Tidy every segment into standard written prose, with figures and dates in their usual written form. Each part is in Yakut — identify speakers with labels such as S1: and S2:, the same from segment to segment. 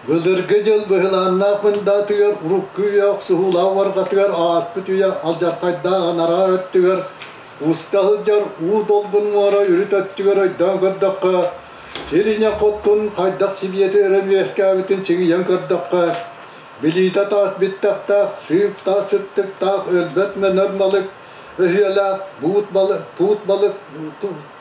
S1: Былыргы дьыл быһылааннаах мындаатыгар урукку үйэ охсуһуулаах уорҕатыгар ааспыт үйэ алдьархайдаах анараа өттүгэр уста сылдьар уу долгун муора үрүт өттүгэр өйдөөн көрдөххө, сир ийэ хоттун хайдах сибиэти өрөн үөскээбитин чиҥийэн көрдөххө, билиитэ таас биттэхтээх, сыып таас сыттыктаах, өлбөт мөнөр балык өһүөлээх, буут балык, туут балык,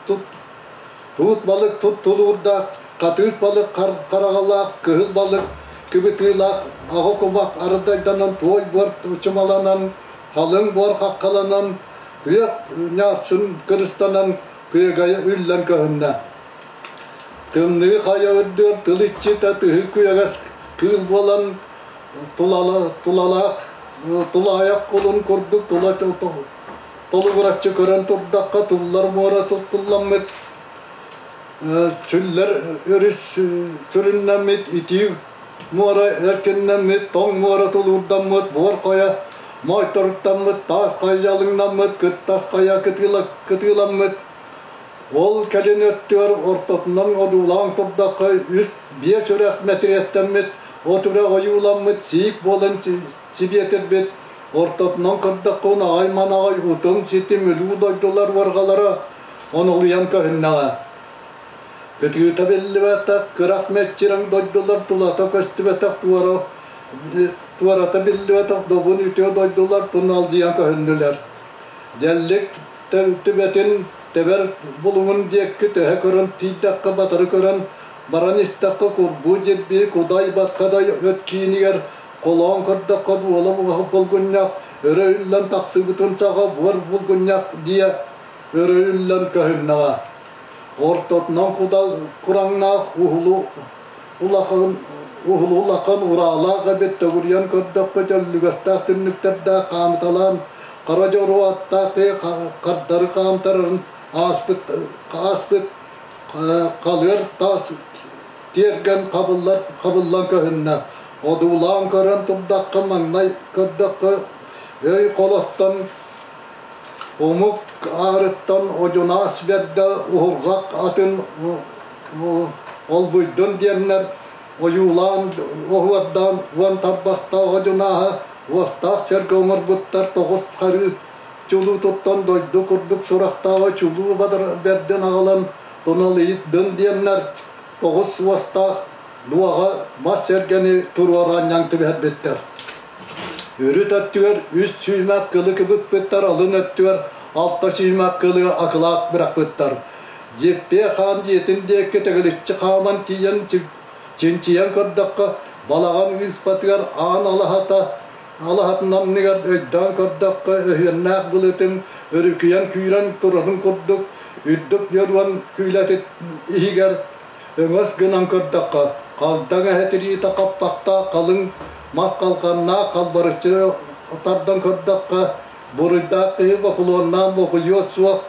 S1: туут балык туттулуурдаах, хатыыс балык хараҕалаах, кыһыл балык кыбытыылаах, аҕа кумах арыдайданан, туой буор чумаланан, халыҥ буор хаххаланан, күөх ньаассын кырыстанан күөгэйэ үллэн көһүннэ. Тымныы хайа үрдүгэр тыл иччитэ тыһы күөгэс кыыл буолан тулалаах тулаайах кулун курдук тула толугураччы көрөн турдахха туллар муора туттулламмыт сүллэр өрүс сүрүннэммит итии муора эркиннэммит тоҥ муора тулуурдаммыт буор хайа моойторуктаммыт таас хайа дьалыҥнаммыт кыттас хайа кытыыламмыт ол кэлин өттүгэр ортотунан одуулаан турдахха үс биэс үрэх мэтириэттэммит от үрэх ойууламмыт сиик буолан сибиэтирбит ортотунан көрдөххүн аҕай манаҕай утум ситим үлүү дойдулар уорҕалара онолуйан көһүннэҕэ. Кытыыта биллибэтэх, кырах мэччирэҥ дойдулар тулата көстүбэтэх туора туората биллибэтэх добун үтүө дойдулар туналдьыйан көһүннүлэр. Дьэллик түбэтин тэбэр булуҥун диэки төһө көрөн тиийдэххэ батары көрөн баран истэххэ курбуу дьирбии кудай батхадай өт киинигэр Холоон көрдөххө буола булгунньах өрө үллэн тахсыбытын саҕа буор булгунньах диэ өрө үллэн көһүннэҕэ. Ортотунан кураҥнаах уһулу улахан уһулу улахан ураалаах эбит төгүрүйэн көрдөххө төллүгэстээх түннүктэрдээх хаамыталаан хара дьоруо аттаах хардары хаамтарарын ааспыт ааспыт халыар таас тиэргэн хабыллар хабыллан көһүннэ. Одуулаан көрөн турдахха маҥнай көрдөххө өй холоттон омук аарыттан одьунаас бэрдэ уһурҕах атын олбуйдун диэннэр ойуулаан оһуордаан уон тарбахтаах одьунааһа уостаах сэргэ оҥорбуттар тоҕус харыы чулуу туттан дойду курдук сурахтааҕы чулуу бэрдин аҕалан туналыйдын диэннэр тоҕус уостаах дуоҕа мас сэргэни туруораанньаҥ түбэһэрбиттэр. Үрүт өттүгэр үс сүүмэх кылы кыбыппыттар, алын өттүгэр алта сүүмэх кылы акылаат бырахпыттар. Дьиппиэ хаан дьиэтин диэки төгүрүччү хааман тиийэн чинчийэн көрдөххө, балаҕан ыыспатыгар аан алаһата алаһатын анныгар өйдөөн көрдөххө, өһүөннээх былытын өрүкүйэн күүрэн турарын курдук, үрдүк дьоруон күүлэтин иһигэр өҥөс гынан көрдөххө, халдаҥ эһэ тириитэ хаппахтаах халыҥ мас халҕаннаах халбарыччы тардан көрдөххө, буруйдаах киһи бокулуоннаан бокуйуо суох,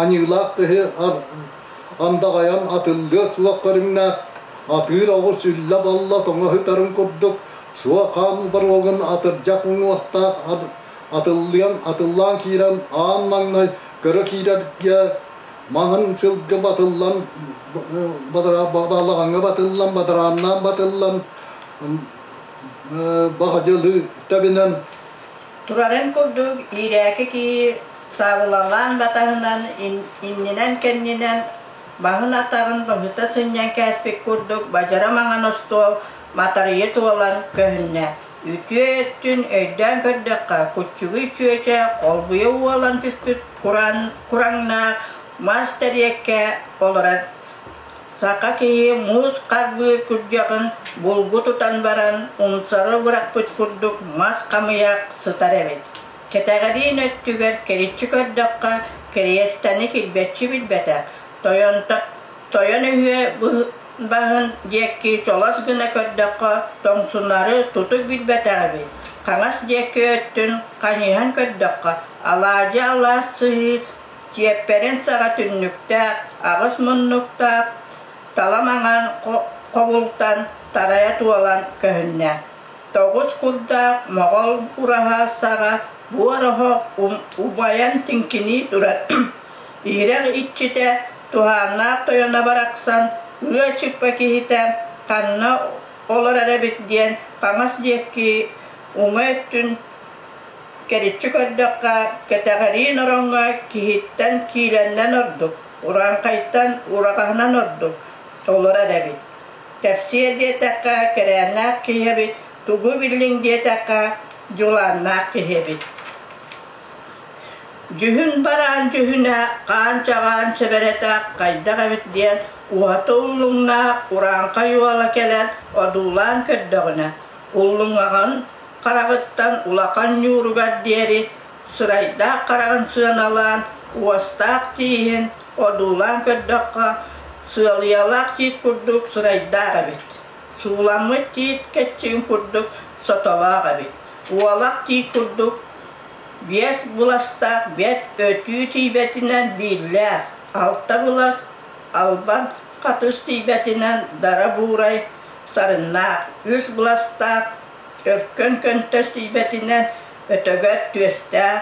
S1: аньыылаах киһи андаҕайан атыллыа суох көрүҥнээх, атыыр оҕус үллэ-балла тоҥо сытарын курдук, суох хаан боруогун атырдьах уҥуохтаах атыллыан атыллаан киирэн аан маҥнай көрө киирэргэ маҥан сылгы батыллан балаҕаҥҥа батыллан бадарааннаан батыллан баҕадьылыы тэбинэн
S2: Турарын курдук иирээки киһи саабылалаан батаһынан иннинэн-кэннинэн баһын-атаҕын быһыта сынньан кээспит курдук бадьара маҥан остуол матарыйа туолан көһүннэ. Үтүө өттүн өйдөөн көрдөххө, куччугуй чүөчэ холбуйа уолан түспүт кураҥнаах мас тэриэккэ олорор саха киһи муус харбыыр күрдьэҕин булгу тутан баран умсары бырахпыт курдук мас хамыйах сытар эбит. Кэтэҕэриин өттүгэр кэриччи көрдөххө, кириэстэни килбэччи билбэтэ, тойон үһүө баһын диэки чолос гына көрдөххө, тоҥсунары тутук билбэтэх эбит. Хаҥас диэки өттүн хайыһан көрдөххө, алаадьы алаас сыһыы чиэппэрин саҕа түннүктээх, аҕыс муннуктаах тала маҥан хобултан тарайа туолан көһүннэ. Тоҕус курдаах моҕол ураһа саҕа буор оһох убайан тиҥкинии турар. Иһирэх иччитэ туһааннаах тойоно барахсан ыа чыппа киһитэ ханна олорор эбит диэн хаҥас диэки уҥа өттүн кэриччи көрдөххө, кэтэҕэриин ороҥҥо киһиттэн киилэннэн ордук, урааҥхайтан ураҕаһынан ордук олорор эбит. Кэпсиэ диэтэххэ, кэрээннээх киһи эбит, тугу биллиҥ диэтэххэ, дьулааннаах киһи эбит. Дьүһүн бараан дьүһүнэ, хаан-чаҕаан сэбэрэтэ хайдах эбит диэн уһата уллуҥнаах урааҥхай уола кэлэн одуулаан көрдөҕүнэ, уллуҥаҕын хараҕыттан улахан ньууругар диэри сырайдаах хараҕын сыаналаан, уостаах тииһин одуулаан көрдөххө, сыалыйалаах тиит курдук сырайдаах эбит, сууламмыт тиит кэччигин курдук сотолоох эбит, уолах тиит курдук биэс быластаах бэрт өтүү тиийбэтинэн бииллээх, алта былас албан хатыс тиийбэтинэн дара буурай сарыннаах, үс быластаах өркөн көнтөс тиийбэтинэн өтөгөр түөстээх,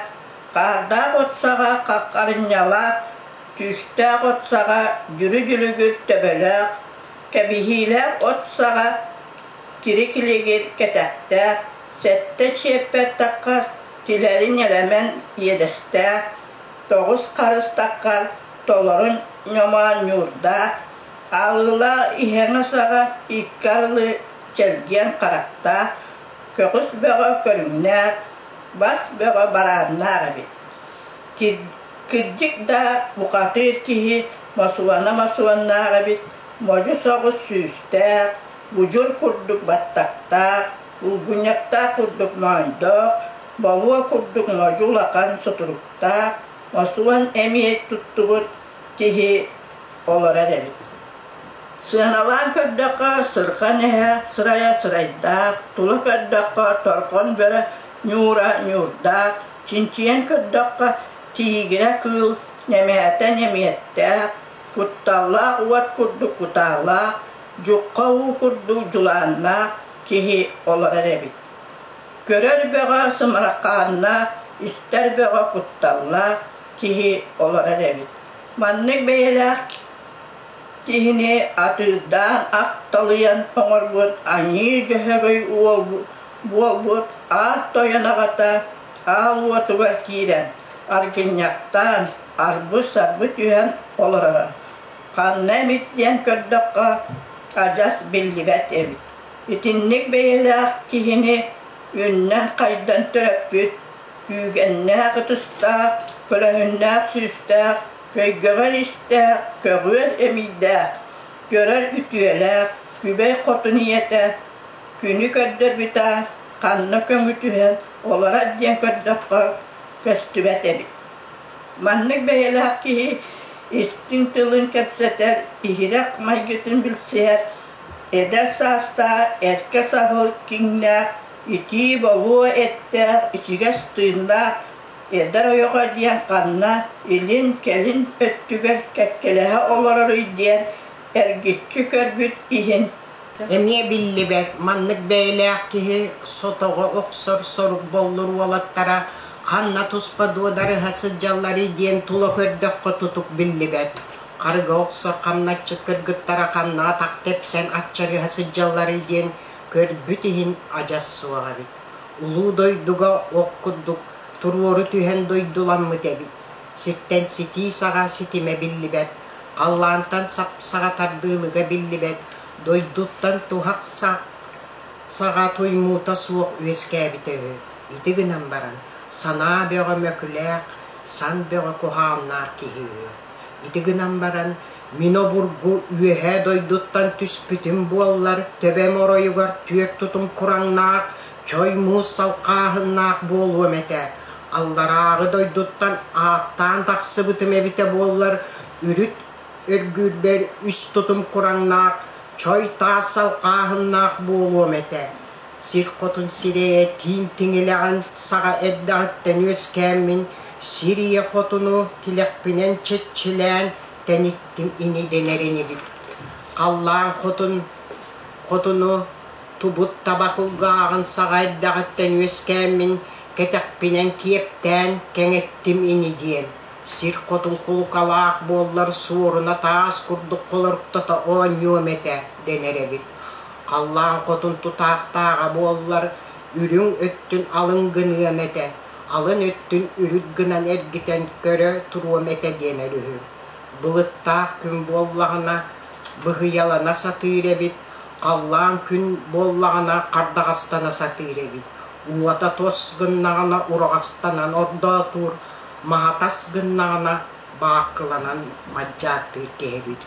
S2: хаардаах от саҕа хаххарынньалаах, түүстээх от саҕа дьүрү-дьүлүгүр төбөлөөх, кэбиһиилээх от саҕа кири-килигир кэтэхтээх, сэттэ чиэппэр таххар тилэри ньэлэмэн иэдэстээх, тоҕус харыс таххар толору ньомоон ньуурдаах, аалыылаах иһэҥэ саҕа икки арылы чэлгиэн харахтаах, көҕүс бөҕө көрүҥнээх, бас бөҕө барааннаах эбит. Кирдьик да бухатыыр киһи мосуона мосуоннаах эбит, модьу соҕус сүүстээх, будьур курдук баттахтаах, улгунньахтаах курдук моойдоох, болуо курдук модьу улахан сутуруктаах, мосуон эмиэ туттубут киһи олорор эбит. Сыаналаан көрдөххө, сырхан эһэ сырайа сырайдаах, тула көрдөххө, торҕон бөрө ньуура ньуурдаах, чинчийэн көрдөххө, тиигирэ кыыл нэмээтэ нэмиэттээх, кутталлаах уот курдук кутаалаах, дьухха уу курдук дьулааннаах киһи олорор эбит. Көрөр бөҕө сымарахааннаах, истэр бөҕө кутталлаах киһи олорор эбит. Маннык бэйэлээх киһини атыырдаан ахталыйан оҥорбут Аньыы Дьөһөгөй буолбут аар тойон аҕата аал уотугар киирэн, аргынньахтаан, арбы-сарбы түһэн олороро. Ханна эмит диэн көрдөххө, адьас биллибэт эбит. Итинник бэйэлээх киһини үннэн-хайдан төрөппүт, күүгэннээх ытыстаах, көлөһүннээх сүүстээх, көйгөҕөр истээх, көҕүөр эмийдээх, көрөр үтүөлээх, күбэй хотун ийэтэ күнү көрдөрбүтэ ханна көҥү түһэн олорор диэн көрдөххө көстүбэт эбит. Маннык бэйэлээх киһи истиҥ тылын кэпсэтэр, иһирэх майгытын билсиһэр, эдэр саастаах, эркэ саһыл киҥнээх, итии болуо эттээх, ичигэс тыыннаах эдэр ойоҕо диэн ханна илин-кэлин өттүгэр кэккэлэһэ олороруй диэн эргиччи көрбүт иһин
S3: Эмиэ биллибэт, маннык бэйэлээх киһи сотоҕо охсор сорук боллур уолаттара ханна туспа дуодарыһа сылдьалларый диэн тула көрдөххө тутук биллибэт. Харыга охсор хамначчыт кыргыттара ханна атах тэпсэн аччарыһа сылдьалларый диэн көрбүт иһин адьас суох эбит. Улуу дойдуга ох курдук туруору түһэн дойдуламмыт эбит. Сиртэн ситии саҕа ситимэ биллибэт, халлаантан сап-саҕа тардыылыга биллибэт, дойдуттан туһах саҕа туймуута суох үөскээбитэ үһү. Ити гынан баран, санаа бөҕө мөкүлээх, сан бөҕө куһаҕаннаах киһи үһү. Ити гынан баран, мин обургу үөһээ дойдуттан түспүтүм буоллар, төбөм оройугар түөрт тутум кураҥнаах, чой муус салхааһыннаах буолуом этэ. Алларааҕы дойдуттан ааттаан тахсыбытым эбитэ буоллар, үрүт үргүүрбэр үс тутум кураҥнаах, чой таас салхааһыннаах буолуом этэ. Сир хотун сирэйэ тииҥ тиҥилэҕин саҕа эрдэҕиттэн үөскээммин, сир ийэ хотуну тилэхпинэн чэччилээн тэниттим ини дэнэр инибит. Халлаан хотун хотуну тубут таба кулгааҕын саҕа эрдэҕиттэн үөскээммин, кэтэхпинэн киэптээн кэҥэттим ини диэн. Сир хотун кулукалаах буоллар суоруна таас курдук холоруктата оонньуом этэ дэнэр эбит. Халлаан хотун тутаахтааҕа буоллар, үрүҥ өттүн алын гыныам этэ, алын өттүн үрүт гынан эргитэн көрө туруом этэ диэнэр үһү. Былыттаах күн буоллаҕына, быһыйалана сатыыр эбит, халлаан күн буоллаҕына хардаҕастана сатыыр эбит. Уота тос гыннаҕына ураҕастанан ордоотуур, маһа тас гыннаҕына бааккыланан мадьааттыыр киһи эбит.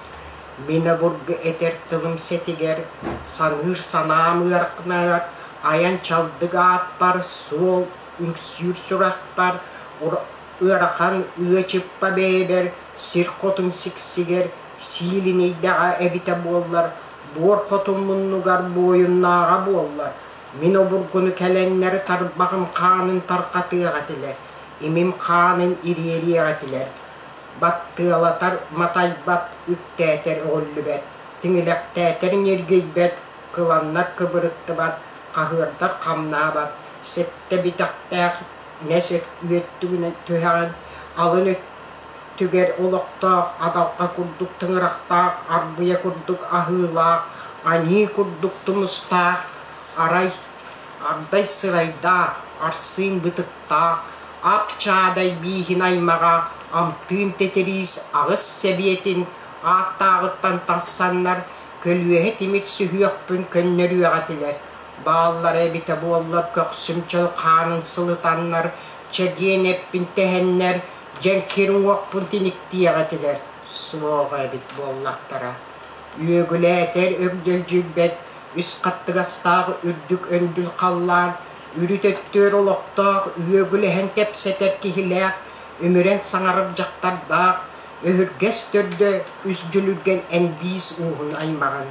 S3: Мин обургу этэр тылым сэтигэр, саныыр санаам ыараханыгар айан чалдык ааппар, суол үҥсүүр сурахпар, ыарахан ыачыппа бэйэбэр, сир хотун сиксигэр, сиилинийдэҕэ эбитэ буоллар, буор хотун муннугар буойуннааҕа буоллар, мин обургуну кэлэннэр тарбаҕым хаанын тарҕатыах этилэр, имим хаанын ириэриэх этилэр. Баттыалатар матайбат, үктээтэр өҕүллүбэт, тиҥилэхтээтэр ньиргийбэт, кыланнар кыбырыттыбат, хаһыардар хамнаабат, сэттэ битэхтээх нэс үөттүгүнэн түһэҕин, алын өттүгэр олохтоох адалҕа курдук тыҥырахтаах, арбыйа курдук аһыылаах, аньыы курдук тумустаах, арай ардай сырайдаах, арсыын бытыктаах, ап чаадай бииһин аймаҕа Амтыын Тэтириис аҕыс сэбиэтин ааттааҕыттан тахсаннар, көлүөһэ тимир сүһүөхпүн көннөрүөх этилэр. Бааллара эбитэ буоллар көхсүм чөл хаанын сылытаннар, чэгиэн эппин тэһэннэр, дьэҥкир уҥуохпун тиниктиэх этилэр. Суоҕа эбит буоллахтара. Үөгүлээтэр өгдөлдьүйбэт үс хаттыгастаах үрдүк өндүл халлаан, үрүт өттүөр олохтоох үөгүлэһэн кэпсэтэр киһилээх, өмүрэн саҥарар дьахтардаах, өһүргэс төрдө үс дьүлүргэн эн биис ууһун аймаҕын.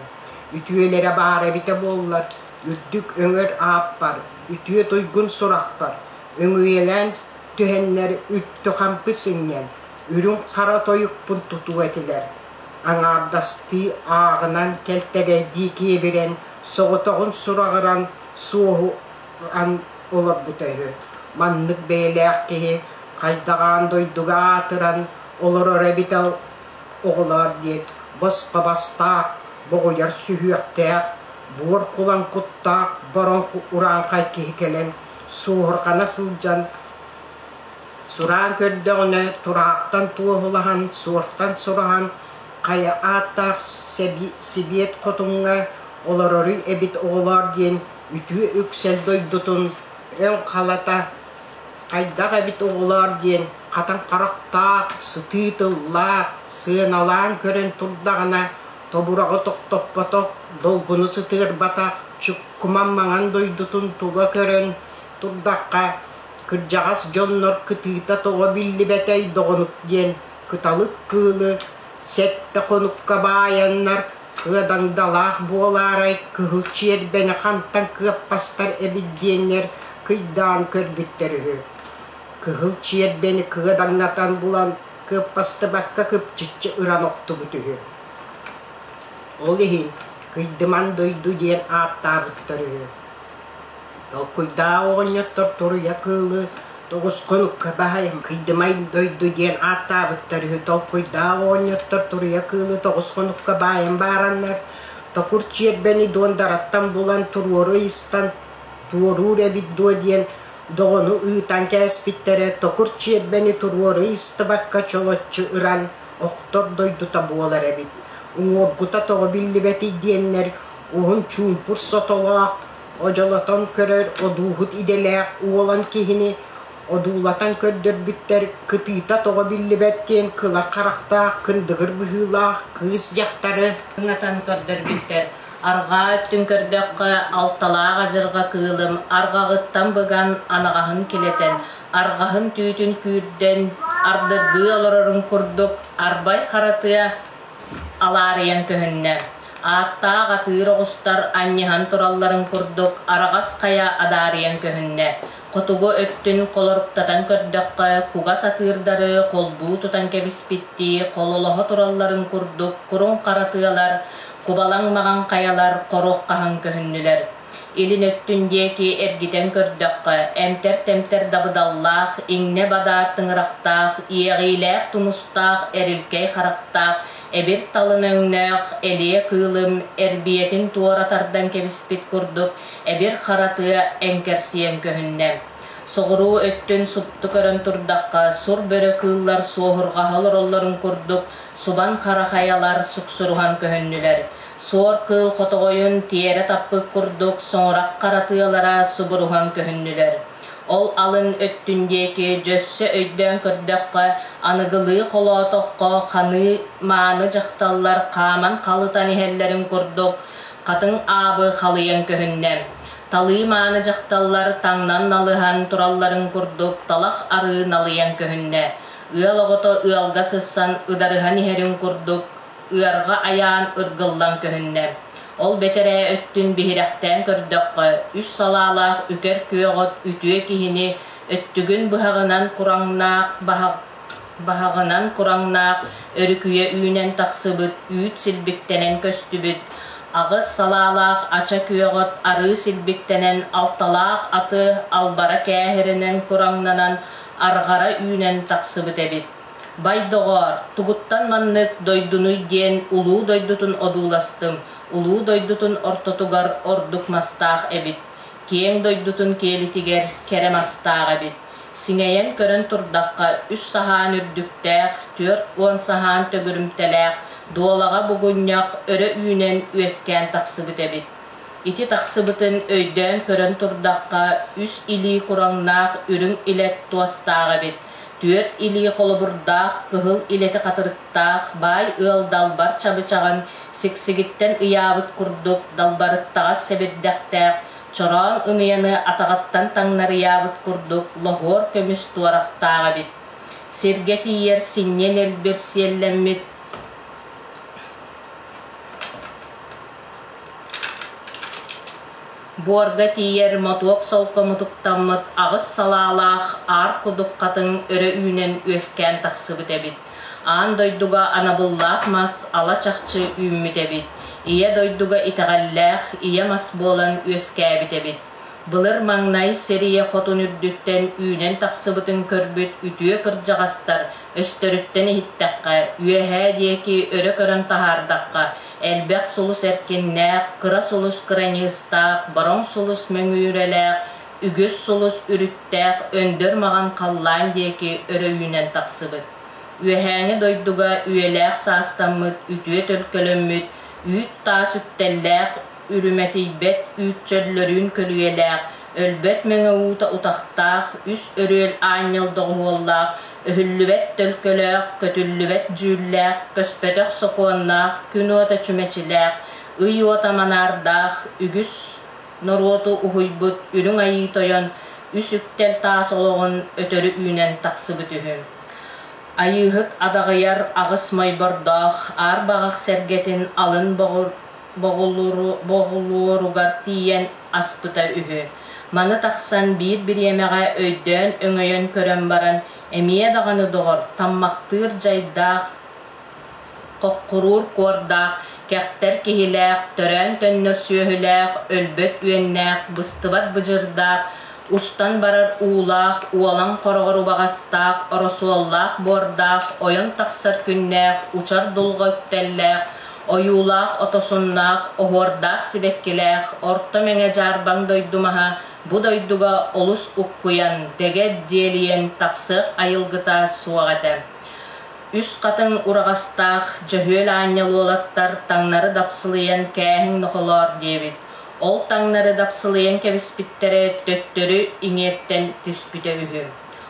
S3: Үтүөлэрэ баар эбитэ буоллар, үрдүк өҥөр ааппар, үтүө туйгун сурахпар, өҥүйэлээн түһэннэр үртү-хампы сынньан, үрүҥ хара тойукпун тутуо этилэр. Аҥаардастыы ааҕынан кэлтэгэйдии киэбирэн, соҕотоҕун сураҕыран, суоһуран олорбута үһү. Маннык бэйэлээх киһи хайдах аан дойдуга аатыран олорор эбитэ оҕолоор диэн босхо бастаах, боҕуйар сүһүөхтээх, буор кулан куттаах бороҥ урааҥхай киһи кэлэн суоһурҕана сылдьан сураан көрдөҕүнэ тураахтан туоһулаһан, суортан сураһан хайа ааттаах Сибиэт хотуҥҥа олороруй эбит оҕолоор диэн үтүө үксэл дойдутун өҥ халата хайдах эбит оҕолоор диэн хатан харахтаах, сытыы тыллаах, сыаналаан көрөн турдаҕына тобураҕы тохтоппотох, долгуну сытыарбатах, чуккуман маҥан дойдутун тула көрөн турдахха кырдьаҕас дьоннор кытыыта тоҕо биллибэтэй доҕонук диэн кыталык кыылы сэттэ хонукка баайаннар кыадаҥдалаах буолаарай кыһыл чиэрбэни хантан кыаппастар эбит диэннэр кыйдаан көрбүттэр үһү. Кыһыл чиэрбэни кыадаҥнатан булан кыаппастыбакка кыпчыччы ыран охтубут үһү. Ол иһин Кыйдыман дойду диэн ааттаабыттар үһү. Толкуйдаах оҕонньоттор туруйа кыылы тоҕус хонукка баһайан Кыйдымай дойду диэн ааттаабыттар үһү. Толкуйдаах оҕонньоттор туруйа кыылы тоҕус хонукка баайан баараннар, токур чиэрбэни дуондараттан булан туруору ыйыстан туоруур эбит дуо диэн доҕону ыытан кээспиттэрэ, токур чиэрбэни туруору ыйыстыбакка чолоччу ыран охтор дойдута буолар эбит. Уҥуоргута тоҕо биллибэтий диэннэр уһун чуумпур сотолоох, одьолотон көрөр одууһут идэлээх уолан киһини одуулатан көрдөрбүттэр кытыыта тоҕо биллибэт диэн кылар харахтаах кындыгыр быһыылаах кыыс дьахтары
S4: Кыҥатан көрдөрбүттэр арҕаа өттүн көрдөххө алталаах адьырҕа кыылым арҕаҕыттан быган анаҕаһын килэтэн арҕаһын түүтүн күүрдэн ардыргыы олорорун курдук арбай хара тыа алаарыйан көһүннэ. Ааттаах атыыр оҕустар анньыһан туралларын курдук араҕас хайа адаарыйан көһүннэ. Хотугу өттүн холоруктатан көрдөххө, кугас атыырдары холбуу тутан кэбиспиттии хололоһо туралларын курдук куруҥ хара тыалар, кубалаҥ маҕан хайалар хоруох хаһан көһүннүлэр. Илин өттүн диэки эргитэн көрдөххө, эмтэр-тэмтэр дабыдаллаах, иҥнэ-бадаар тыҥырахтаах, иэҕиилээх тумустаах, эрилкэй харахтаах, эбир талын өҥнөөх элиэ кыылым эрбийэтин туора тардан кэбиспит курдук эбир хара тыа эҥкэрсийэн көһүннэ. Соҕуруу өттүн супту көрөн турдахха, сур бөрө кыыллар суоһурҕаһа олороллорун курдук субан хара хайалар суксуруһан көһүннүлэр. Суор кыыл хотоҕойун тиэрэ таппыт курдук соҥурах хара тыалара субуруһан көһүннүлэр. Ол алын өттүн диэки дьөссө өйдөөн көрдөххө, аныгылыы холоотоххо ханыы мааны дьахталлар хааман халытан иһэллэрин курдук, хатыҥ аабы халыйан көһүннэ. Талыы мааны дьахталлар таҥнан налыһан туралларын курдук талах арыы налыйан көһүннэ. Ыал оҕото ыалга сыссан ыдарыһан иһэрин курдук ыарҕа айаан ыргыллан көһүннэ. Ол бэтэрээ өттүн биһирэхтээн көрдөххө, үс салаалаах үкэр күөҕүт үтүө киһини өттүгүн быһаҕынан кураҥнаах баһаҕынан кураҥнаах өрүкүйэ үүнэн тахсыбыт үүт силбиктэнэн көстүбүт, аҕыс салаалаах ача күөҕүт арыы силбиктэнэн алталаах аты албара кээһиринэн кураҥнанан арҕара үүнэн тахсыбыт эбит. Бай доҕоор, тугуттан маннык дойдунуй диэн улуу дойдутун одууластым, улуу дойдутун ортотугар ордук мастаах эбит, киэҥ дойдутун киэлитигэр кэрэ мастаах эбит. Сиҥэйэн көрөн турдахха, үс саһаан үрдүктээх, 40 саһаан төгүрүмтэлээх, дуолаҕа бугунньах өрө үүнэн үөскээн тахсыбыт эбит. Ити тахсыбытын өйдөөн көрөн турдахха, үс илии кураҥнаах үрүҥ илэт туостаах эбит. Түөрт илии холобурдаах, кыһыл илэти хатырыктаах баай ыал далбар чабычаҕын сиксигиттэн ыйаабыт курдук далбарыттаҕас сэбирдэхтээх, чороон ымыйаны атаҕыттан таҥнарыйаабыт курдук лоһуор көмүс туорахтаах эбит. Сиргэ тиийэр синньиэн элбир сиэллэммит Буорга тиийэр мотуок солко мутуктаммыт аҕыс салаалаах аар кудук хатыҥ өрө үүнэн үөскээн тахсыбыт эбит. Аан дойдуга анабыллаах мас ала чахчы үүммүт эбит. Ийэ дойдуга итэҕэллээх ийэ мас буолан үөскээбит эбит. Былыр маҥнай сэрийэ хотун үрдүттэн үүнэн тахсыбытын көрбүт үтүө кырдьаҕастар өстөрүттэн иһиттэххэ, үөһээ диэки өрө көрөн таһаардахха, элбэх сулус эркиннээх, кыра сулус кыраньыыстаах, бороҥ сулус мөҥүүрэлээх, үгүс сулус үрүттээх өндөр маҕан халлаан диэки өрө үүнэн тахсыбыт. Үөһээҥи дойдуга үйэлээх саастаммыт, үтүө төлкөлөммүт, үүт таас үктэллээх үрүмэтийбэт үүт чөллөрүүн көлүйэлээх, өлбөт мэҥэ уута утахтаах, үс өрүөл аанньал доҕуһуоллаах, өһүллүбэт төлкөлөөх, көтүллүбэт дьүүллээх, көспөтөх сокуоннаах, күн уота чүмэчилээх, ый уота манаардаах, үгүс норуоту уһуйбут Үрүҥ Айыы Тойон үс үктэл таас олоҕун өтөрү үүнэн тахсыбыт үһү. Айыыһыт адаҕыйар аҕыс мойбордоох аар баҕах сэргэтин алын боҕулуоругар тиийэн аспыта үһү. Маны тахсан биир бириэмэҕэ өйдөөн өҥөйөн көрөн баран, эмиэ даҕаны доҕор, таммахтыыр дьайдаах, хоккуруур куордаах, кэхтэр киһилээх, төрөөн төннөр сүөһүлээх, өлбөт үөннээх, быстыбат быдьырдаах, устан барар уулаах, уолан хороҕор убаҕастаах, оросуоллаах буордаах, ойон тахсар күннээх, учар дулҕа үктэллээх, Ойуулаах отосуннаах, оһуордаах сибэккилээх Орто Мэҥэ Дьаарбаҥ дойду маһа бу дойдуга олус уккуйан, дэгэ диэлийэн тахсыах айылгыта суох этэ. Үс хатыҥ ураҕастаах дьөһүөл аанньал уолаттар таҥнары дапсылыйан кээһиҥ нохолоор диэбит. Ол таҥнары дапсылыйан кэбиспиттэрэ төттөрү иҥиэттэн түспүтэ үһү.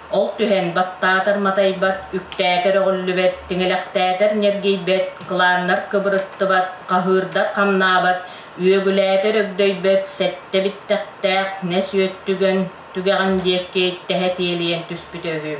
S4: Ол түһэн баттаатар матайбат, үктээтэр өҕүллүбэт, тиҥилэхтээтэр ньиргийбэт, кылааннар кыбырыттыбат, хаһыырдар хамнаабат, үөгүлээтэр өгдөйбөт, сэттэ биттэхтээх нэс үөттүгэн түгэҕин диэки тэһэ тиэлийэн түспүтэ үһү.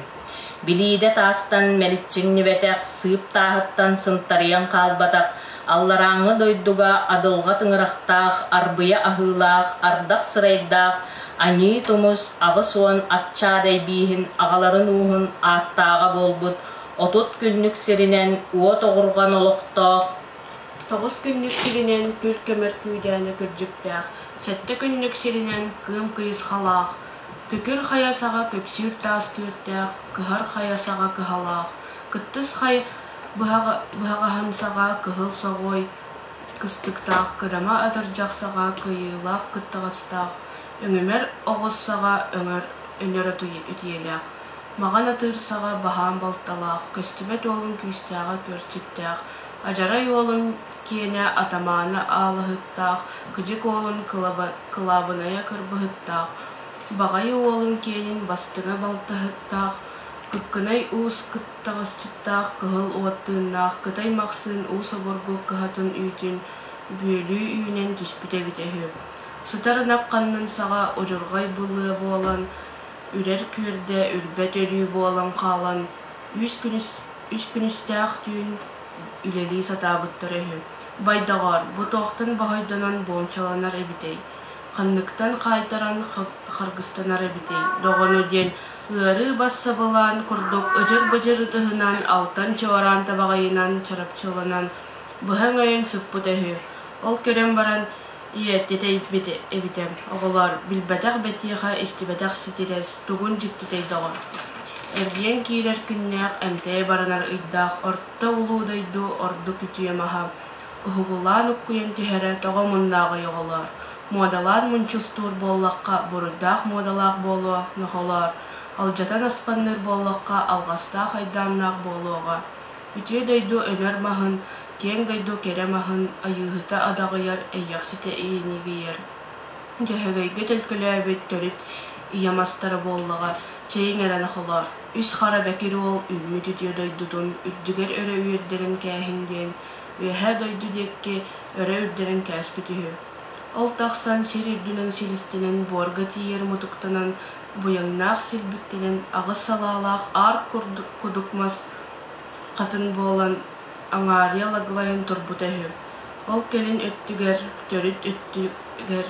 S4: Билиидэ таастан мэличчиҥнибэтэх, сыып тааһыттан сынтарыйан хаалбатах, алларааҥҥы дойдуга адылҕа тыҥырахтаах, арбыйа аһыылаах, ардах сырайдаах, Аньыы Тумус 80 аччаадай бииһин аҕаларын ууһун ааттааҕа буолбут 30 күннүк сиринэн уот оҕурҕан олохтоох.
S5: Тоҕус күннүк сиринэн күл көмөр күүдээнэ күрдьүктээх, сэттэ күннүк сиринэн кыым кыйысхалаах, күкүр хайа саҕа күпсүүр таас күөртээх, кыһар хайа саҕа кыһалаах, кыттыс хай быһаҕаһын саҕа кыһыл соҕуой кыстыктаах, кыдама атырдьах саҕа кыайыылаах кыттаҕастаах, өҥүмэр оҕус саҕа өҥөр өнөр үтүөлээх, маҕан атыыр саҕа баһаам балталаах, көстүбэт уолун күүстээҕэ күөрчүттээх, адьарай уолун киэнэ атамаана аалыһыттаах, кыдьык уолун кылаабынайа кырбыһыттаах, баҕайы уолун киэнин бастыҥа балтаһыттаах, кыккынай уус кыттаҕасчыттаах кыһыл уот тыыннаах Кытай Махсыын уус обургу кыһатын үүтүн бүөлүү үүнэн түспүт эбитэ үһү. Сытар ынах ханнын саҕа удьурҕай былыа буолан, үрэр күөрдэ үрбэт өлүү буолан хаалан, үс күнүс үс күнүстээх түүн үлэлии сатаабыттара үһү. Бай доҕоор, бу туохтан боһойдонон буомчаланар эбитэй? Ханныктан хаайтаран харгыстанар эбитий? Доҕону диэн ыарыы бас сабылаан курдук ыдьыр-быдьыр ытыһынан алтан чуораан табаҕайынан чарапчыланан быһа өҥөйөн сыппыта үһү. Ол көрөн баран ийэ тэтэйбит эбитэ, оҕолоор, билбэтэх бэтиэхэ, истибэтэх ситирэс, тугун дьиктитэй доҕор. Эргийэн киирэр күннээх, эмтэйэ баранар ыйдаах орто улуу дойду ордук үтүө маһа, уһугулаан уккуйан түһэрэ тоҕо муннааҕый оҕолоор? Муодалаан мунчустуур буоллахха, буруйдаах муодалаах буолуо, нохолоор, алдьатан аспанныыр буоллахха, алҕастаах айдааннаах буолуоҕа. Үтүө дойду өнөр маһын, киэҥ дойду кэрэ маһын айыыһыта адаҕыйар, эйиэхситэ иинигийэр. Дьөһөгөйгө төлкөлөөбүт төрүт ийэ мастара буоллаҕа, чэйиҥ эрэ нохолоор, үс хара бэкир уол үүммүт үтүө дойдутун үрдүгэр өрө үөрдэрин кээһин диэн, үөһээ дойду диэки өрө үрдэрин кээспит үһү. Ол тахсан сир үрдүнэн силистэнэн буорга тиийэр мутуктанан, быйаҥнаах силбиктэнэн аҕыс салаалаах аар кудук мас хатын буолан аҥаарыйа лаглайан турбута үһү. Ол кэлин өттүгэр, төрүт өттүгэр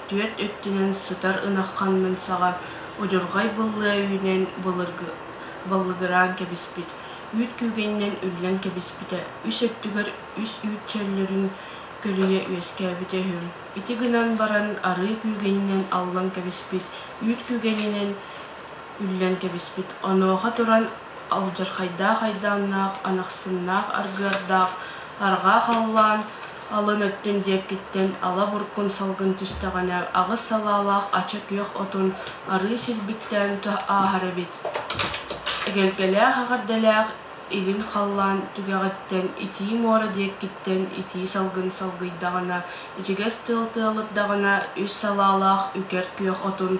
S5: түөрт өттүнэн сытар ынах ханнын саҕа удьурҕай быллыа үүнэн баллыгыраан кэбиспит, үүт күүгэнинэн үллэн кэбиспитэ, үс өттүгэр үс үүт чөллөрүн көлүйэ үөскээбитэ үһү. Ити гынан баран арыы күүгэнинэн аллан кэбиспит, үүт күүгэнинэн үллэн кэбиспит. Онуоха туран алдьархайдаах айдааннаах, анахсыннаах аргыардаах арҕаа халлаан алын өттүн диэкиттэн ала буркун салгын түстэҕинэ аҕыс салаалаах ача күөх отун арыы силбиктээн ааһар эбит. Эгэлгэлээх эҕэрдэлээх илин халлаан түгэҕиттэн итии муора диэкиттэн итии салгын салгыйдаҕына, ичигэс тыал тыалырдаҕына үс салаалаах үкэр күөх отун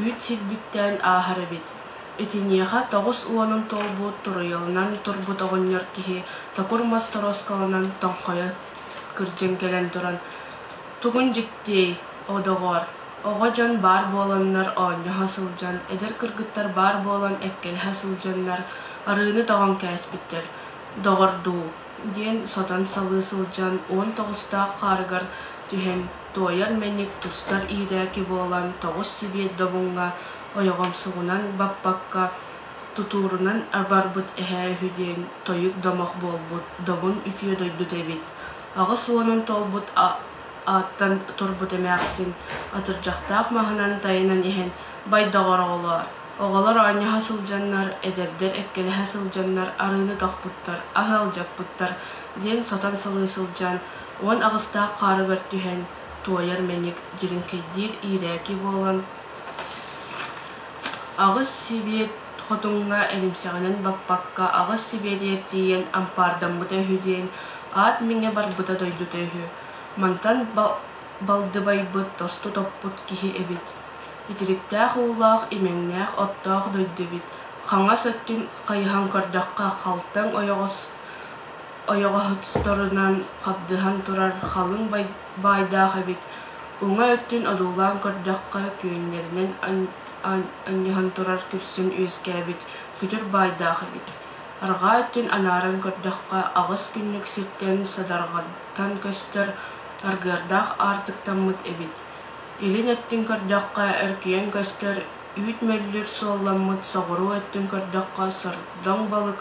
S5: үүт силбиктээн ааһар эбит. Итиниэхэ тоҕус уонун туолбут туруйаланан турбут оҕонньор киһи токур мас торуоскаланан тоҥхойо кырдьан кэлэн туран «Тугун дьиктиэй, о доҕоор, оҕо дьон баар буоланнар оонньоһо сылдьан, эдэр кыргыттар баар буолан эккэлэһэ сылдьаннар арыыны тоҕон кээспиттэр, доҕордуу» диэн сотон салыы сылдьан уон тоҕустаах хаарыгар түһэн туойар мэник тустар иирээки буолан тоҕус сибиэт добуҥҥа ойоҕомсугунан баппакка тутуурунан барбыт эһээ үһү диэн тойук домох буолбут добун үтүө дойдута эбит. Аҕыс уонун туолбут ааттан турбут эмээхсин атырдьахтаах маһынан тайанан иһэн бай доҕор оҕолоор, оҕолор оонньоһо сылдьаннар, эдэрдэр эккэлэһэ сылдьаннар арыыны тохпуттар, аһы алдьаппыттар диэн сотон салыы сылдьан уон аҕыстаах хаарыгар түһэн туойар мэник дьириҥкэйдиир иирээки буолан аҕыс сибиэт хотуҥҥа эримсэҕинэн баппакка аҕыс сибиэтигэр тиийэн ампаардаммыта үһү диэн аат миҥэ барбыта дойдута үһү. Мантан балдыбайбыт тосту топпут киһи эбит. Итириктээх уулаах, имэҥнээх оттоох дойду эбит. Хаҥас өттүн хайыһан көрдөххө халтаҥ ойоҕос ойоҕосторунан хабдыһан турар халыҥ баайдаах эбит. Уҥа өттүн одуулаан көрдөххө күөннэринэн анньыһан турар күрсүн үөскээбит күтүр баайдаах эбит. Арҕаа өттүн анааран көрдөххө аҕыс күннүк сиртэн садарҕантан көстөр аргыардаах аартыктаммыт эбит. Илин өттүн көрдөххө өркүйэн көстөр үүт мөллүр суолламмыт соҕуруу өттүн көрдөххө сордоҥ балык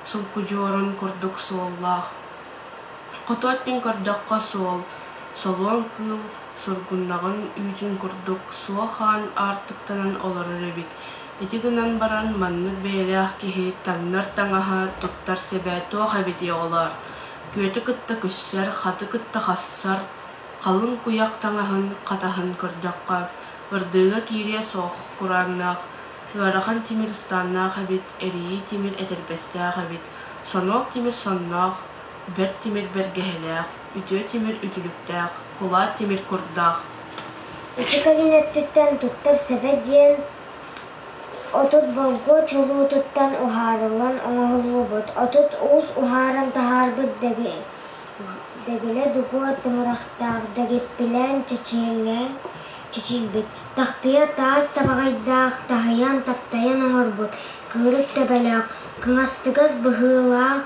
S5: сулкудьуорун курдук суоллаах. Хоту өттүн көрдөххө суол, солуон кыыл сургуннаҕын үүтүн курдук суо хаан аартыктанан олорор эбит. Ити гынан баран маннык бэйэлээх киһи таҥнар таҥаһа, туттар сэбэ туох эбитий оҕолоор? Күөтү кытта күссэр, хаты кытта хассар, халыҥ куйах таҥаһын хатаһын көрдөххө, ырдыыга киириэ суох курааннаах, ыарахан тимир ыстааннаах эбит, эрийии тимир этэрбэстээх эбит, сонуок тимир сонноох, бэрт тимир бэргэһэлээх, үтүө тимир үтүлүктээх, кулаат тимир курдаах.
S6: Ити кэлин өттүттэн туттар сэбэ диэн 30 болгуо чулуутуттан уһаарыллан оҥоһуллубут, 30 уус уһааран таһаарбыт дэгилэ дугуо тыҥырахтаах дэгиппилээн чэчилбит, тахтыйа таас табаҕайдаах таһыйан таптайан оҥорбут, кыырык төбөлөөх, кыҥастыгас быһыылаах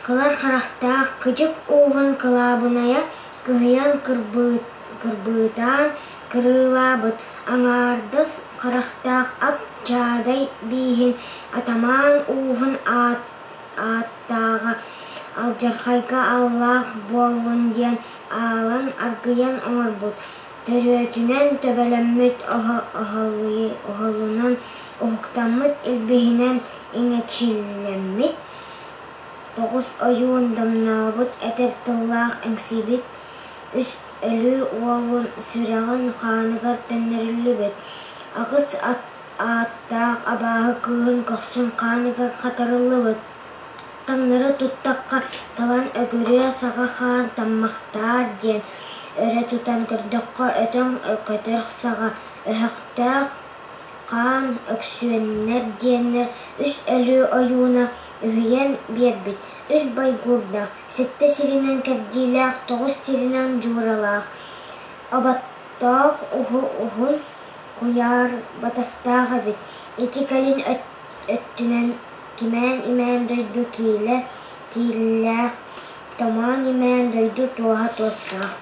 S6: кылар харахтаах кыдьык ууһун кылаабынайа кыһыйан кырбыытаан кырыылаабыт, аҥаардас харахтаах ап чаадай бииһин атамаан ууһун ааттааҕа алдьархайга аллаах буоллун диэн аалан аргыйан оҥорбут, төрүөтүнэн төбөлөммүт оһолунан уһуктаммыт илбиһинэн иҥэчиллэммит, тоҕус ойуун домнообут этэр тыллаах эҥсийбит, үс өлүү уолун сүрэҕин хааныгар төннөрүллүбүт, аҕыс ааттаах абааһы кыыһын көхсүн хааныгар хатарыллыбыт. Таҥнары туттахха талан өгүрүө саҕа хаан таммахтаар диэн өрө тутан көрдөххө өтөҥ көтөр саҕа өһөхтөөх хаан өксүөннэр диэннэр үс өлүү ойууна үһүйэн биэрбит, үс байгуурдаах, сэттэ сиринэн кэрдиилээх, тоҕус сиринэн дьууралаах, оботтоох уһун куйаар батастаах эбит. Ити кэлин өттүнэн кимээн-имээн дойду киилэ кииллээх, томоон-имээн дойду туоһа туостаах,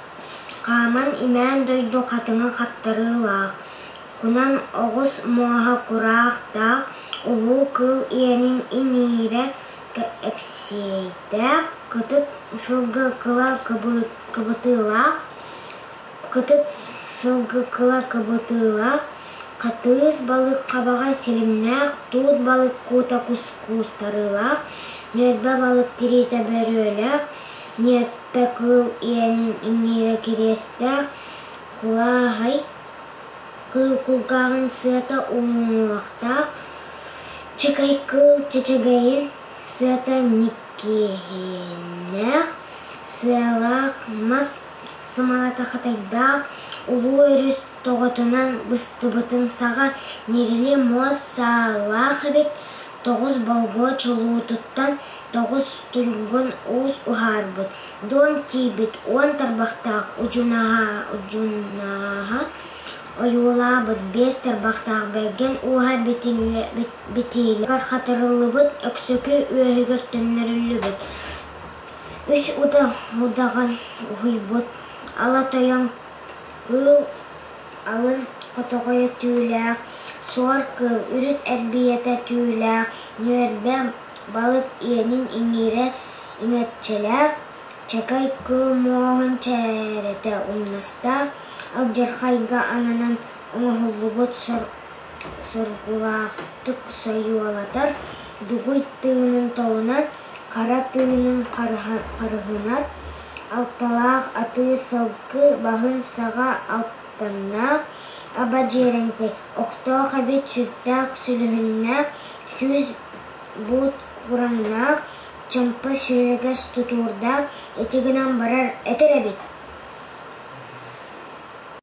S6: хааман-имээн дойду хатыҥа хаптарыылаах, кунан оҕус муоһа кураахтаах, улуу кыыл иэнин иҥиирэ эпсиэйдээх, кытыт сылгы кыла кыбытыылаах, кытыт сылгы кыла кыбытыылаах, хатыыс балык хабаҕа силимнээх, туут балык куута куустарыылаах, ньүөлбэ балык тириитэ бөрүөлээх, ньиэппэ кыыл иэнин иҥиирэ кириэстээх, кулааһай кыыл кулгааҕын сыата уҥуохтаах, чыкай кыыл чэчэгэйин сыата ньиккиһиннээх, сыалаах мас сымалата хатайдаах, улуу өрүс тоҕотунан быстыбытын саҕа ньирили муос саалаах эбит, тоҕус болгуо чулуутуттан тоҕус туйгун уус уһаарбыт, дуом тиийбит уон тарбахтаах удьунааһа ойуулаабыт биэс тарбахтаах бэргэн ууһа битиилэр хатарыллыбыт, өксөкү үөһүгэр төннөрүллүбүт, үс удаҕан уһуйбут, ала тойон кыыл алын хотоҕойо түүлээх, суор кыыл үрүт эрбийэтэ түүлээх, ньүөрбэ балык иэнин иҥиирэ иҥэрчэлээх, чакай кыыл муоһун чээрэтэ умнастаах, алдьархайга ананан оҥоһуллубут соргулаахтык сойуолатар, дугуй тыынын толунар, хара тыынын харыһынар, алталаах атыы сылгы баһын саҕа алтаннаах, аба дьиэрэҥтэй, охтоох эбит сүрдээх сүлүһүннээх, сүүс буут кураҥнаах, чомпо сүллэгэс тутуурдаах, ити гынан барар этэр эбит.